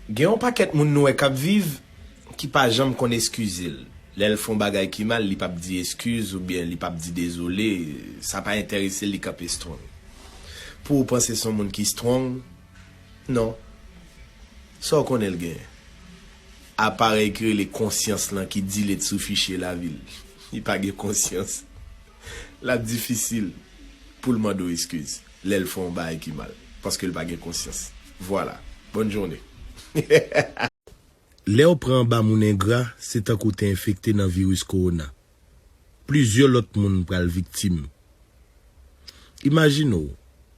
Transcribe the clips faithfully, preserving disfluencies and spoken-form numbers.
Gen yon pakèt moun nou wè k ap viv ki pa janm konn eskize l. Lè l fè yon bagay ki mal, li p ap di eskiz oubyen li p ap di dezole, sa pa enterese l, li kanpe strong. Pou ou panse se yon moun ki strong? Non. Sa w konnen l genyen? Aparèy ki rele konsyans lan ki delete sou fichye lavi l. Li pa gen konsyans. L ap difisil pou l mande w eskiz lè l fè yon bagay ki mal, paske l pa gen konsyans. Vwala. Bòn jounen. Lè w pran anba moun engra, se tankou w te enfekte nan viris kowona. Plizyè lòt moun pral viktim. Imajine w,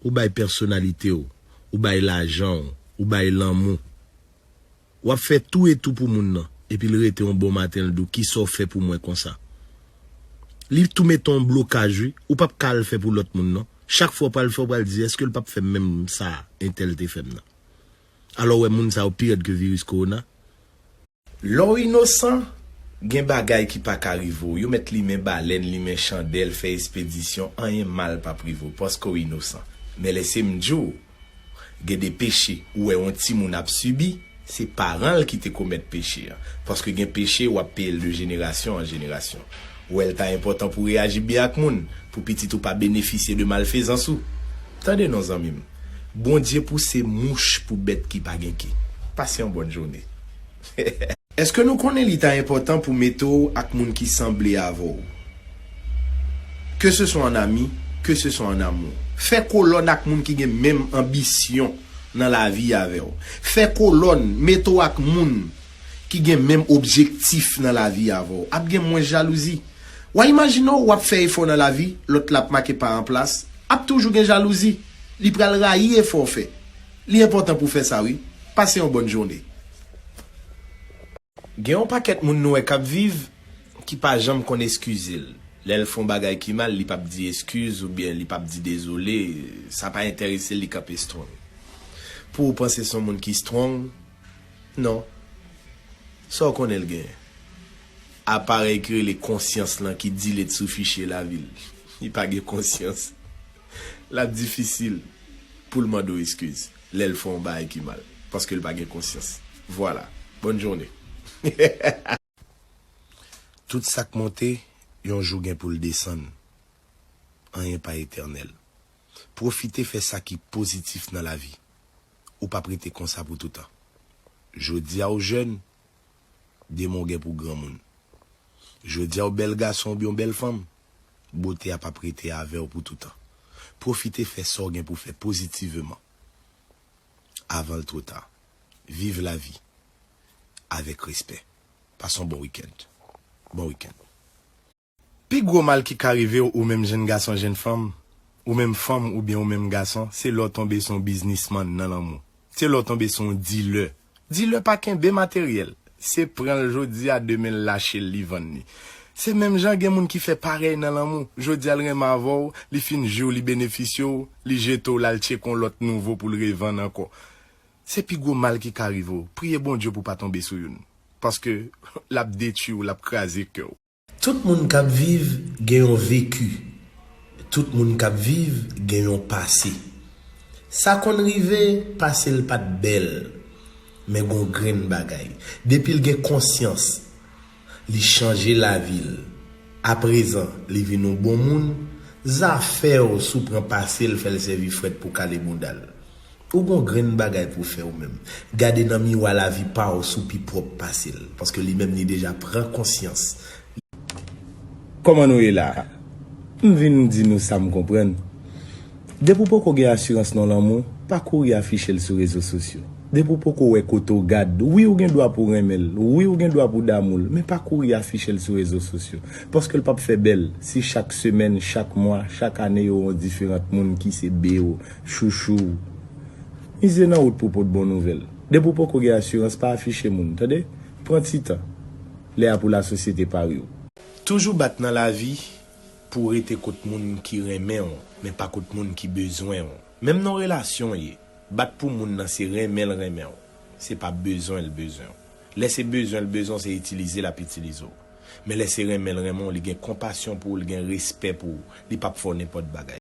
ou bay pèsonalite w, ou bay lajan w, ou bay lanmou. W ap fè tou e tou pou moun nan, epi l rete yon bon maten l di w, "Kisa w fè pou mwen konsa?" Li tou mete yon blokaj, wi. Ou p ap ka al fè pou lòt moun, non. Chak fwa w pral fè, w pral di, "Èske l p ap fè m menm sa entèl te fè m nan?" Alò, w wè moun sa yo pi rèd ke viris kowona. Lè w inosan, gen bagay ki pa ka rive w. Yo mèt limen balèn, limen chandèl, fè espedisyon, anyen mal p ap rive w, paske w inosan. Men lèse m di w, gen de peche ou wè yon timoun ap sibi, se paran l ki te komèt peche a. Paske gen peche w ap peye l de jenerasyon an jenerasyon. Ou wè l ta enpòtan pou w reyaji byen ak moun, pou pitit ou pa benefisye de malfezans ou. Tande non, zanmi m. Bondye pouse mouch pou bèt ki pa gen ke. Pase yon bòn jounen. Èske nou konnen li ta enpòtan pou mete w ak moun ki sanble avè w? Ke se swa an ami, ke se swa an amou. Fè kolòn ak moun ki gen menm anbisyon nan lavi avè w. Fè kolòn, mete w ak moun ki gen menm objektif nan lavi avè w. Ap gen mwens jalouzi. W a imajine w, w ap fè efò nan lavi, lòt la ap make pa an plas, ap toujou gen jalouzi. Li pral rayi efò w fè. Li enpòtan pou w fè sa, wi. Pase yon bòn jounen. Gen yon pakèt moun nou wè k ap viv ki pa janm konn eskize l. Lè l fè yon bagay ki mal, li p ap di eskiz oubyen li p ap di dezole, sa pa enterese l, li kanpe strong. Pou ou panse se yon moun ki strong? Non. Sa w konnen l genyen? Aparèy ki rele konsyans lan ki delete sou fichye lavi l. Li pa gen konsyans. L ap difisil pou l mande w eskiz lè l fè yon bagay ki mal, paske l pa gen konsyans. Vwala. Bòn jounen. Tout sa k monte, yon jou gen pou l desann. Anyen pa etènèl. Pwofite fè sa ki pozitif nan lavi. Ou p ap rete konsa pou toutan. Jodi a w jèn, demen w gen pou granmoun. Jodi a w bèl gason oubyen w bèl fanm, bote a p ap rete avè w pou toutan. Pwofite fè sa w gen pou fè pozitivman, avan l twò ta. Viv lavi avèk respè. Pase yon bon wikenn. Bon wikenn. Pi gwo mal ki ka rive w, ou menm jenn gason, jenn fanm, ou menm fanm oubyen ou menm gason, se lè w tonbe sou yon biznismann nan lanmou. Se lè w tonbe sou yon dilè. Dilè pa kenbe materyèl. Se pran l jodi a, demen l lache l, li vann li. Se menm jan gen moun ki fè parèy nan lanmou. Jodi a l renmen avè w, li fin jwi w, li benefisye w, li jete w, l al tcheke yon lòt nouvo pou l revann ankò. Se pi gwo mal ki ka rive w. Priye Bondye pou w pa tonbe sou youn. Paske l ap detwi w, l ap kraze kè w. Tout moun k ap viv gen yon veki. Tout moun k ap viv gen yon pase. Sa konn rive, pase l pa t bèl, men gon grenn bagay. Depi l gen konsyans, li chanje lavi l. Aprezan, li vin yon bon moun, zafè w si w pran pase l fè l sèvi frèt pou kale bounda l. Ou gon grenn bagay pou w fè ou menm. Gade nan miwa lavi pa w si w pi pwòp pase l, paske li menm li deja pran konsyans. Kòman nou ye la? M vin di nou sa m konprann. Depi w poko gen asirans nan lanmou, pa kouri afiche l sou rezo sosyo. Depi w poko wè kote w gad, wi ou gen dwa pou w renmen l, wi ou gen dwa pou w damou l, men pa kouri afiche l sou rezo sosyo. Paske l p ap fè bèl si chak semèn, chak mwa, chak ane yo yon diferant moun ki se be w, chouchou w. Mize nan wout pou w pot bon nouvèl. Depi w poko gen asirans, pa afiche moun, tande? Pran ti tan. Lè a pou lasosyete pare w. Toujou bat nan lavi pou w rete kot moun ki renmen w, men pa kot moun ki bezwen w. Menm nan yon relasyon w ye, bat pou moun nan se renmen l renmen w, se pa bezwen l bezwen w. Lè se bezwen l bezwen w, se itilize l ap itilize w. Men lè se renmen l renmen w, li gen konpasyon pou w, li gen respè pou w, li p ap fè w nenpòt bagay.